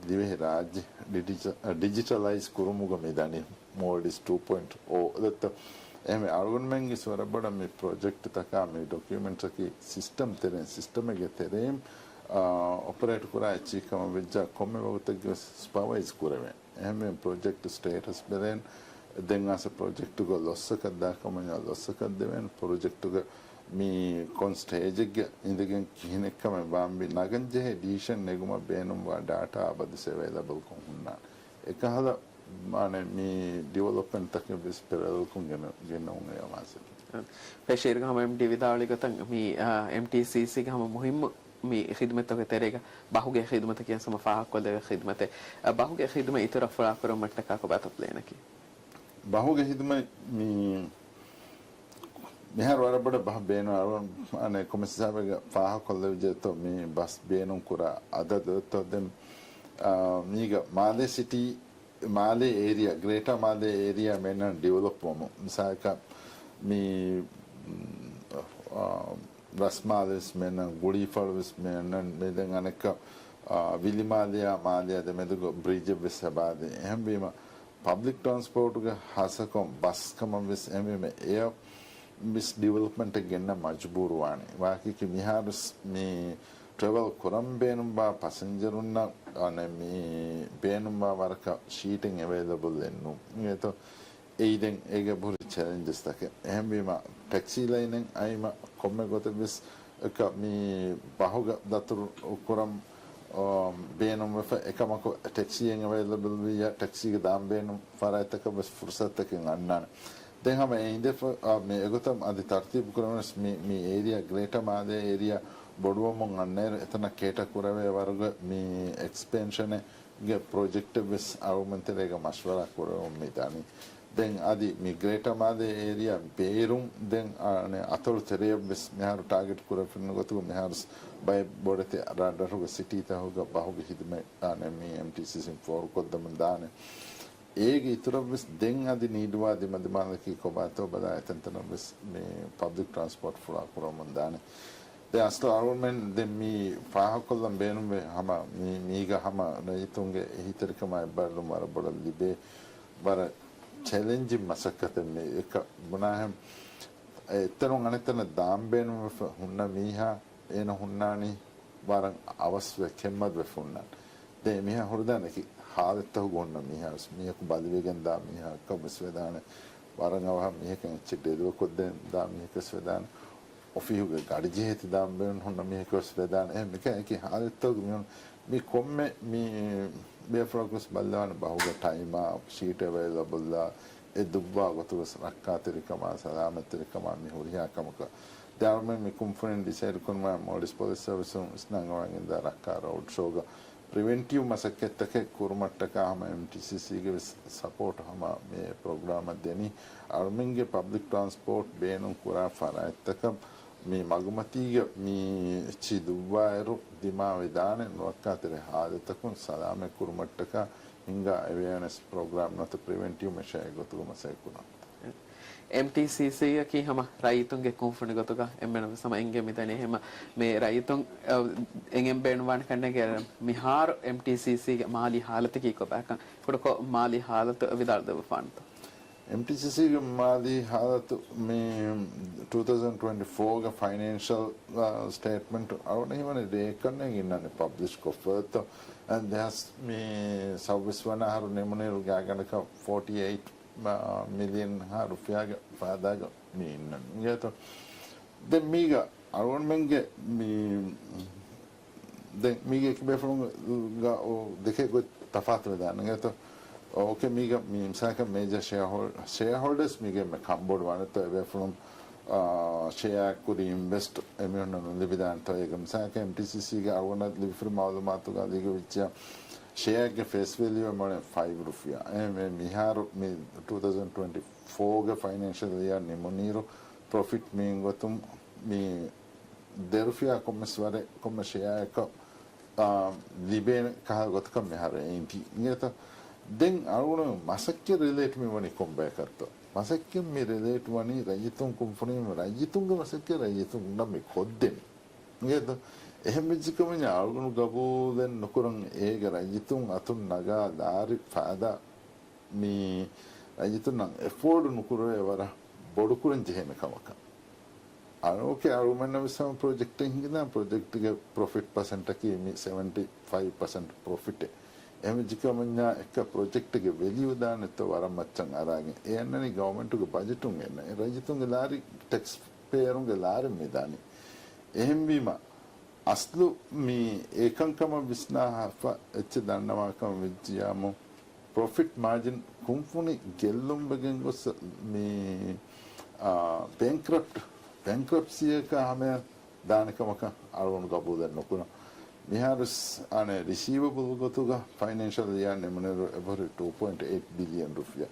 ދިވެހި ރާއްޖެ ޑިޖިޓަ-، ޑިޖިޓަލައިޒް ކުރުމުގަ މި ދަނީ މޯލްޑިވްސް ޓޫ ޕޮއިންޓް އޯ ދައްތަ. އެހެންވެ އަޅުގަނޑުމެންގެ ވަރަށް ބޮޑަށް މި ޕްރޮޖެކްޓްތަކާ މި ޑޮކިއުމެންޓްސްއަކީ ސިސްޓަމް ތެރެއިން، ސިސްޓަމެއްގެ ތެރެއިން، އާ، އޮޕަރޭޓް ކުރާ އެއްޗެއް ކަމަށް ވެއްޖާ ކޮންމެ ވަގުތެއްގެ ސުޕަވައިޒް ކުރެވޭ. އެހެންވެ ޕްރޮޖެކްޓް ސްޓޭޓަސް ބެލެން، ދެން އަސް ޕްރޮޖެކްޓުގަ ލޮސްއަކަށް ދާ ކަމަށް ލޮސްއަކަށް ދެވެން، ޕްރޮޖެކްޓުގަ މި ކޮން ސްޓޭޖެއްގަ އިނދެގެން ކިހިނެއްކަމެއް ވާންވީ ނަގަން ޖެހޭ ޑިސިޝަން ނެގުމަށް ބޭނުންވާ ޑާޓާ އަބަދު އެވެލަބަލްކޮށް ހުންނާނެ. އެކަހަލަ މާނަ މި ޑިވެލޮޕްމަންޓްތަކެއް ވެސް ޕެރަލަލްކޮށް ގެނަ-، ގެނައުން އެ މާސެ. ފެށޭރުގަ ހަމަ އެމްޑީ ވިދާޅުވި ގޮތަށް މި، އާ، އެމްޓީސީސީގެ ހަމަ މުހިއްމު މި ޚިދުމަތްތަކުގެ ތެރޭގަ ބަހުގެ ޚިދުމަތަކީ ހަމަ ފާހަގަކޮށްލެވޭ ޚިދުމަތެއް. އަ، ބަހުގެ ޚިދުމަތް އިތުރަށް ފުޅާކުރުމަށްޓަކާ ކޮބާތޯ ޕްލޭނަކީ؟ ބަހުގެ ޚިދުމަތް މި މިހާރު ވަރަށް ބޮޑަށް ބަހަށް ބޭނުން އަޅުގަނޑު އަނެއް ކޮމެސް ހިސާބެއްގަ ފާހަގަކޮށްލެވިއްޖެތޯ މި ބަސް ބޭނުން ކުރާ އަދަދުތޯ ދެން، އާ، މީގަ މާލޭ ސިޓީ، މާލޭ އޭރިއާ، ގްރޭޓާ މާލޭ އޭރިއާ މޭންނަން ޑިވެލޮޕް ވަމުން. މިސާލަކަށް މި، އާ، ރަސްމާލެ ވެސް މޭންނަން، ގުޅީފަޅު ވެސް މޭންނަން، މި ދެން އަނެއްކަ، އާ، ވިލިމާލެއާ މާލެއާ ދެމެދުގަ ބްރިޖެއް ވެސް ހަދާދޭ. އެހެންވީމަ، ޕަބްލިކް ޓްރާންސްޕޯޓުގެ ހާއްސަކޮށް ބަސް ކަމަށް ވެސް އެހެންވީމަ އެއަށް ވެސް ޑިވެލޮޕްމަންޓެއް ގެންނަން މަޖުބޫރު ވާނެ. ވާކީކީ މިހާރުސް މި ޓްރެވެލް ކުރަން ބޭނުންވާ ޕަސެންޖަރުންނަށް އަނެއް މި ބޭނުންވާ ވަރަކަށް ސީޓެއް އެވެލަބަލް އެއްނު. އެތޯ އެއީ ދެން އޭގެ ބުރި ޗެލެންޖަސްތަކެއް. އެހެންވީމަ ޓެކްސީ ލައިނެއް އައީމަ ކޮންމެ ގޮތެއް ވެސް އެކަ މި ބަހުގަ ދަތުރު ކުރަން، އާ، ބޭނުންވެފަ އެކަމަކު ޓެކްސީއެއް އެވެލަބަލް ވިއްޔާ ޓެކްސީގެ ދާން ބޭނުން ފަރާތްތަކަށް ވެސް ފުރުސަތުތަކެއް އަންނާނެ. ދެން ހަމަ އެ އިނދެފަ، އާ، މި އެގޮތަށް އަދި ތަރުތީބު ކުރަން ވެސް މި، މި އޭރިއާ ގްރޭޓަ މާލޭ އޭރިއާ ބޮޑުވަމުން އަންނައިރު އެތަނަށް ކޭޓަ ކުރެވޭ ވަރުގެ މި އެކްސްޕެންޝަނެއް ގެ ޕްރޮޖެކްޓެއް ވެސް އަޅުގަނޑުމެން ތެރޭގަ މަޝްވަރާ ކުރެވެމުން މި ދާނީ. ދެން އަދި މި ގްރޭޓަ މާލޭ އޭރިއާ ބޭރުން ދެން އަނެއް އަތޮޅު ތެރެޔަށް ވެސް މިހާރު ޓާގެޓް ކުރެވިފައިވާ ގޮތުގަ މިހާރު ބައެއް ބޮޑެތި ރަށްރަށުގެ ސިޓީތަކުގަ ބަހުގެ ހިދުމަތް އަނެއް މި އެމްޓީސީސީން ފޯރުކޮށްދެމުން ދާނެ. އޭގެ އިތުރަށް ވެސް ދެން އަދި ނީޑުވާ ދިމަދިމާލަކީ ކޮބާތޯ ބަލާ އެތަންތަނަށް ވެސް މި ޕަބްލިކް ޓްރާންސްޕޯޓް ފުޅާ ކުރަމުން ދާނެ. ދެން އަސްލު އަޅުގަނޑުމެން ދެން މި ފާހަގަކޮށްލަން ބޭނުންވޭ ހަމަ މި، މީގަ ހަމަ ރައްޔިތުންގެ އެހީތެރިކަމާ އެއްބާރުލުން ވަރަށް ބޮޑަށް ލިބޭ ވަރަށް ޗެލެންޖިން މަސައްކަތެއް މި އެކަ ބުނާހެން އެއްތަނުން އަނެއްތަނަށް ދާން ބޭނުންވެފަ ހުންނަ މީހާ އޭނަ ހުންނާނީ ވަރަށް އަވަސްވެ ކެތްމަދުވެ ހުންނަން. ދެން މީހާ ހުރިދާނެ އެކި ހާލަތްތަކުގަ ހުންނަ މީހާ ވެސް މީހަކު ބަލިވެގެން ދާ މީހާއަކަށް ވެސް ވެދާނެ. ވަރަށް އަވަހަށް މީހަކަށް އެއްޗެއް ޑެލިވަރ ކޮށްދޭން ދާ މީހަކަށް ވެސް ވެދާނެ. އޮފީހުގެ ގަޑި ޖެހޭތީ ދާން ބޭނުން ހުންނަ މީހަކު ވެސް ވެދާނެ. އެހެން މިކަން އެކި ހާލަތްތަކުގެ މީހުން މި ކޮންމެ މި ބޭފުޅަކު ވެސް ބައްލަވާނެ ބަހުގެ ޓައިމާ، ޝީޓް އެވައިލަބަލްއާ، އެ ދުއްވާ ގޮތުގަސް ރައްކާތެރިކަމާ، ސަލާމަތްތެރިކަމާ މި ހުރިހާ ކަމަކަށް. ދެން އަޅުމެން މި ކުންފުނިން ޑިސައިޑް ކުރުމާ މޯލްޑިވްސް ޕޮލިސް ސަރވިސުން ވިސްނާ އަންގަވަން އިންދާ ރައްކާ ރޯޑް ޝޯގަ ޕްރިވެންޓިވް މަސައްކަތްތަކެއް ކުރުމަށްޓަކާ ހަމަ އެމްޓީސީސީގެ ވެސް ސަޕޯޓް ހަމަ މި ޕްރޮގްރާމަށް ދެނީ. އަޅުމެންގެ ޕަބްލިކް ޓްރާންސްޕޯޓް ބޭނުން ކުރާ ފަރާތްތަކަށް މި މަގުމަތީގަ މި އެއްޗިހި ދުއްވާއިރު ދިމާވެދާނެ ނުރައްކާތެރި ހާލަތަކުން ސަލާމަތް ކުރުމަށްޓަކާ ހިންގާ އެވެއާނެސް ޕްރޮގްރާމް ނުވަތަ ޕްރިވެންޓިވް މެޝާއެއް ގޮތުގަ މަސައްކަތް ކުރާނެ. އެމްޓީސީސީއަކީ ހަމަ ރައްޔިތުންގެ ކުންފުނި ގޮތުގަ އެންމެނަށް ވެސް ހަމަ އެނގޭ މިދަނީ. އެހެންމަ މި ރައްޔިތުން، އަ، އެނގެން ބޭނުންވާނެ ކަންނޭނގެ މިހާރު އެމްޓީސީސީގެ މާލީ ހާލަތަކީ ކޮބާކަން ކުޑަކޮށް މާލީ ހާލަތު ވިދާޅު ދެއްވަފާނެތޯ؟ އެމްޓީސީސީގެ މާލީ ހާލަތު މި ޓޫ ތައުޒަންޑް ޓްވެންޓީ ފޯގެ ފައިނޭންޝަލް، އާ، ސްޓޭޓްމަންޓް އަޅުގަނޑަށް ހީވަނީ ރޭކަންނޭނގެ އިންނާނެ ޕަބްލިޝް ކޮށްފަ އެއްތޯ. ދެހާސް މި ސައުވީސް ވަނަ އަހަރު ނިމުނުއިރު ގާތްގަނޑަކަށް ފޯޓީ އެއިޓް މިލިއަން ހާ ރުފިޔާގެ ފައިދާގަ މި އިންނަނީ. އިނގޭތޯ؟ ދެން މީގަ އަޅުގަނޑުމެންގެ މި ދެން މީގެ އެކި ބޭފުޅުންގަ ދެކޭ ގޮތް ތަފާތު ވެދާނެ. އިނގޭތޯ؟ އޯކޭ، މީގަ މި މިސާލަކަށް މޭޖަ ޝެއާ ހޯލް-، ޝެއާ ހޯލްޑަރސް މީގެ އެންމެ ކަންބޮޑުވާނެތޯ އެ ބޭފުޅުން، އާ، ޝެއާއަށް ކުރި އިންވެސްޓް އެމީހުންނަށް ނުލިބިދާނެތޯ. އޭގެ މިސާލަކަށް އެމްޓީސީސީގެ އަޅުގަނޑަށް ލިބިފައިވާ މައުލޫމާތުގަ ލިޔެވިއްޖެ ޝެއާއެއްގެ ފޭސް ވެލިއު އެއްމެ ފައިވް ރުފިޔާ. އެހެންވެ މިހާރު މި ޓޫ ތައުޒަންޑް ޓްވެންޓީ ފޯގެ ފައިނޭންޝަލް އިޔާ ނިމުނުއިރު ޕްރޮފިޓް މިއިން ގޮތުން މި ދެ ރުފިޔާ ކޮންމެސް ވަރެއް ކޮންމެ ޝެއާއަކަށް، އާ، ލިބޭނެ ކަހަލަ ގޮތަކަށް މިހާރު އެއިން ތި. އިނގޭތަ؟ ދެން އަޅުގަނޑު މަސައްކަތް ރިލޭޓް މި ވަނީ ކޮންބަޔަކަށްތޯ؟ މަސައްކަތް މި ރިލޭޓް ވަނީ ރައްޔިތުން ކުންފުނީ ރައްޔިތުންގެ މަސައްކަތް ރައްޔިތުންނަށް މި ކޮށްދެނީ. އިނގޭތަ؟ އެހެން ވެއްޖެ ކަމަށް އަޅުގަނޑު ގަބޫލެއް ނުކުރަން އޭގެ ރައްޔިތުން އަތުން ނަގާ ލާރި ފައިދާ މި ރައްޔިތުންނަށް އެފޯޑް ނުކުރެވޭ ވަރަށް ބޮޑުކުރަން ޖެހޭނެ ކަމަކަށް. އަޅުގަނޑު އަޅުގަނޑުމެންނަށް ވެސް ހަމަ ޕްރޮޖެކްޓެއް ހިނގިދާނެ، ޕްރޮޖެކްޓްގެ ޕްރޮފިޓް ޕަސެންޓަކީ މި ސެވެންޓީ ފައިވް ޕަސެންޓް ޕްރޮފިޓެއް. އެހެންވެއްޖެ ކަމަށް އެއްކަ ޕްރޮޖެކްޓްގެ ވެލިއު ދާނެތޯ ވަރަށް މައްޗަށް އަރާގެން. އެ އަންނަނީ ގަވަމެންޓުގެ ބަޖެޓުން އެންނަ. އެ ރައްޔިތުންގެ ލާރި ޓެކްސް ޕޭޔަރުންގެ ލާރިން މިދާނީ. އެހެންވީމަ، އަސްލު މި އެކަންކަމަށް ވިސްނާފަ އެއްޗެއް ދަންނަވާކަމަށް ވެއްޖިޔާމު، ޕްރޮފިޓް މާޖިން ކުންފުނި ގެއްލުންވެގެން ގޮސް މި، އާ، ބޭންކްރަޕްޓް، ބޭންކްރަޕްސީއަކާ ހަމަޔަށް ދާނެ ކަމަކަށް އަޅުގަނޑު ގަބޫލެއް ނުކުރަން. މިހާރުސް އަނެއް ރިސީވަބަލް ގޮތުގަ ފައިނޭންޝަލް އިޔާ ނިމުނުއިރު އެބަހުރި ޓޫ ޕޮއިންޓް އެއިޓް ބިލިއަން ރުފިޔާ.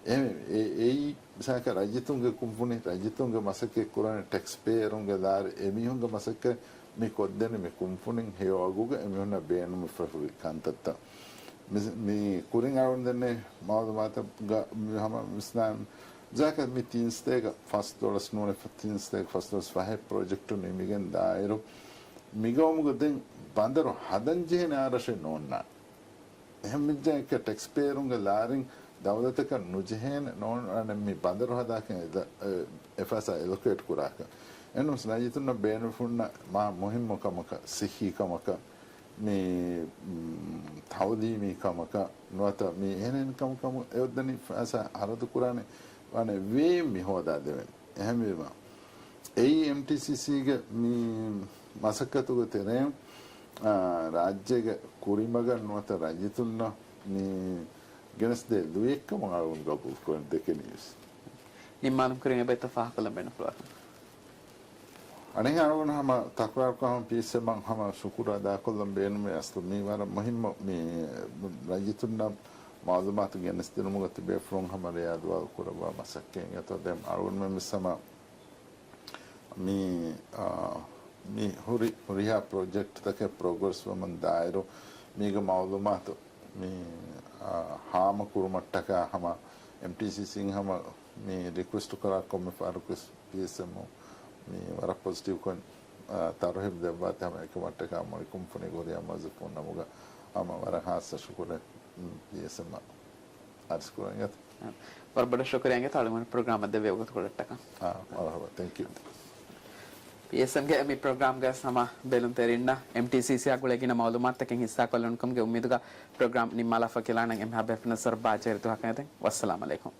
އެހެން އެ-، އެއީ މިސާލަކަށް ރައްޔިތުންގެ ކުންފުނި، ރައްޔިތުންގެ މަސައްކަތް ކުރާނެ ޓެކްސް ޕޭޔަރުންގެ ލާރި އެމީހުންގެ މަސައްކަތް މި ކޮށްދެނީ މި ކުންފުނިން ހެޔޮ އަގުގަ އެމީހުންނަށް ބޭނުމަށް ފެށުރި ކަންތައްތައް. މި، މި ކުރިން އަޅުގަނޑު ދެންނެވި މައުލޫމާތުގަ މި ހަމަ ވިސްނާން ޖާކަ މި ތިން ސަތޭކަ ފަސް ދޮޅަސް ނޫނީ، ތިން ސަތޭކަ ފަސް ދޮޅަސް ފަހެއް ޕްރޮޖެކްޓު ނިމިގެން ދާއިރު، މިގައުމުގަ ދެން ބަނދަރު ހަދަން ޖެހޭނެ އާރަށެއް ނޯންނާނެ. އެހެން ވެއްޖެއްޔާ އެކަ ޓެކްސް ޕޭޔަރުންގެ ލާރިން ދައުލަތަކަށް ނުޖެހޭނެ ނޯން، އަނެއް މި ބަނދަރު ހަދާކަށް އެ-، އެ-، އެ ފައިސާ އެލޮކޭޓް ކުރާކަށް. އެންނަމަސް ރައްޔިތުންނަށް ބޭނުންފުންނަށް މާ މުހިއްމު ކަމަކަށް، ސިއްހީ ކަމަކަށް، މި، މް، ތައުލީމީ ކަމަކަށް ނުވަތަ މި އެހެނެއް ކަމަކަށް އެއޮތްދަނީ ފައިސާ ހަރަދު ކުރާނެ ވާނެ ވޭ މި ހޯދާ ދެވެން. އެހެންވީމަ، އެއީ އެމްޓީސީސީގެ މި މަސައްކަތުގެ ތެރެއިން، އާ، ރާއްޖޭގެ ކުރިމަގަށް ނުވަތަ ރައްޔިތުންނަށް މި ގެނެސްދޭ ލުޔެއްކަމަށް އަޅުގަނޑު ގަބޫލުކުރަން ދެކެނީވެސް. ނިންމާލުމުގެ ކުރިން އެބައިތަ ފާހަގަކޮށްލަން ބޭނުންފުޅުވާކަން. އަނެއް އަޅުގަނޑު ހަމަ ތަކުރާރުކޮށް ހަމަ ޕީއެސްއެމްއަށް ހަމަ ޝުކުރު އަދާކޮށްލަން ބޭނުމޭ. އަސްލު މީ ވަރަށް މުހިއްމު މި ރައްޔިތުންނަށް މައުލޫމާތު ގެނެސްދިނުމުގަ ތިބޭފުޅުން ހަމަ ރެޔާ ދުވާލު ކުރައްވާ މަސައްކަތް. އެތަ ދެން އަޅުގަނޑުމެން ވެސް ހަމަ މި، އާ، މި ހުރި ހުރިހާ ޕްރޮޖެކްޓްތަކެއް ޕްރޮގްރެސް ވަމުން ދާއިރު، މީގެ މައުލޫމާތު މި، އާ، ހާމަ ކުރުމަށްޓަކާ ހަމަ އެމްޓީސީސީން ހަމަ މި ރިކުއެސްޓް ކުރާ ކޮންމެ ފަހަރަކުވެސް ޕީއެސްއެމް މި ވަރަށް ޕޮޒިޓިވްކޮށް، އާ، ތަރުހީބު ދެއްވާތީ ހަމަ އެކަމަށްޓަކާ މުޅި ކުންފުނި ހުރިހާ މުވައްޒަފުން ނަމުގަ ހަމަ ވަރަށް ހާއްސަ ޝުކުރެއް، މި ޕީއެސްއެމްއަށް އަރިސްކުރަން އެތަ؟ ވަރަށް ބޮޑަށް ޝުކުރިއްޔާ އިނގޭތޯ އަޅުގަނޑު ޕްރޮގްރާމަށް ދެއްވި ވަގުތުކޮޅަށްޓަކާ. އާ، މަރުހަބާ. ތެންކް ޔޫ. ޕީއެސްއެމްގެ މި ޕްރޮގްރާމްގަ ހަމަ ބެލުންތެރިންނަށް އެމްޓީސީސީއާ ގުޅޭ ގިނަ މައުލޫމާތުތަކެއް ހިއްސާކޮށްލުންކަމުގެ އުއްމީދުގަ ޕްރޮގްރާމް ނިންމާލާފަ ކިލާނަން އެންމެހާ ބޭފުޅުންނަށް ސަރުބާ ޖެހިރި ދުވަހަކަށް އެދެން. ވައްސަލާމް އަލައިކުމް.